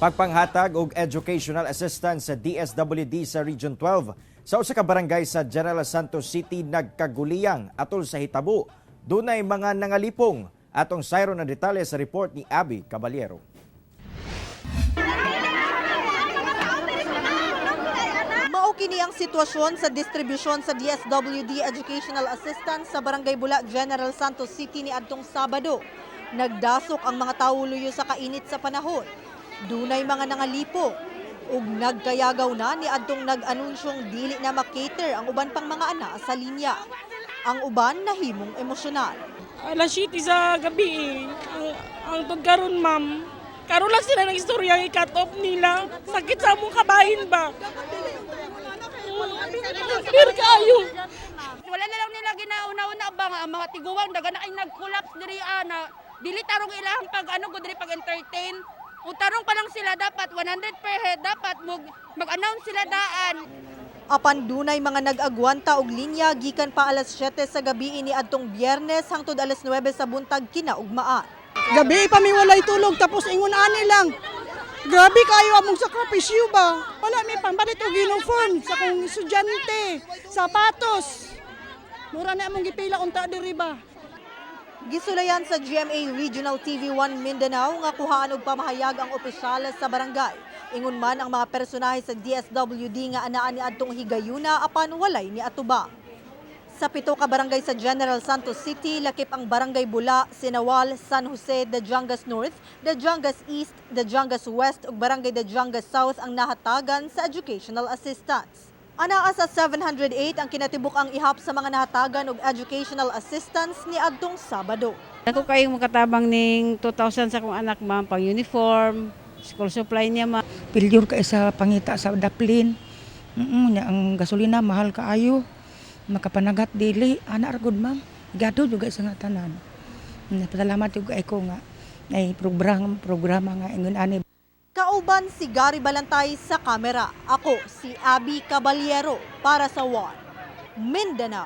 Pagpanghatag og educational assistance sa DSWD sa Region 12 sa usa ka barangay sa General Santos City nagkaguliyang atol sa hitabo. Dunay mga nangalipong. Atong sayron ang detalye sa report ni Abby Caballero. Mao kini ang sitwasyon sa distribusyon sa DSWD Educational Assistance sa Barangay Bula, General Santos City ni adtong Sabado. Nagdasok ang mga tawo luyo sa kainit sa panahon. Dunay mga nangalipong ug nagkayagaw na ni adtong nag-anunsyong dili na makater ang uban pang mga ana sa linya. Ang uban nahimong emosyonal. Alas 7 sa gabi eh. Ang tug karon, ma'am. Karon lang sila ng istorya ang i-cut off nila. Sakit sa among kabahin ba? Pero kaayo. Wala na lang nila ginauna-una ba nga ang mga tiguang daga na ay nag-collapse diri ana. Dili tarong ilahang pag ano ko diri pag entertain. Kung tarong pa lang sila dapat 100 per head, dapat mag-announce sila daan. Apan dunay mga nag-agwanta og linya gikan pa alas 7 sa gabi ni adtong Biyernes hangtod alas 9 sa buntag kinaugmaan. Gabi pa mi walay tulog, tapos ingon ani lang. Grabe kayo among sakripisyo ba? Wala mi pambalit og uniform sa kong estudyante, sapatos. Mura na among gipila unta diri ba. Gisulayan sa GMA Regional TV 1 Mindanao nga kuhaan og pamahayag ang opisyal sa barangay. Ingon man ang mga personahe sa DSWD nga anaan ni adtong higayuna, apan walay ni atubang. Sa pito ka barangay sa General Santos City, lakip ang Barangay Bula, Sinawal, San Jose, Dadiangas North, Dadiangas East, Dadiangas West ug Barangay Dadiangas South ang nahatagan sa educational assistance. Anaa sa 708 ang kinatibuk-ang ihap sa mga nahatagan og educational assistance ni adtong Sabado. Ako kayong makatabang ning 2,000 sa akong anak, ma'am, pang uniform, school supply niya, ma'am. Pilyur kay sa pangita sa daplin. Nya ang gasolina mahal kaayo. Makapanagat dili ana ra gud, ma'am. Gado juga sa nga tanan. Nya, pasalamat juga ko nga ay programa programa nga ingon ani. Kauban si Gary Balantay sa kamera. Ako si Abby Caballero para sa One Mindanao.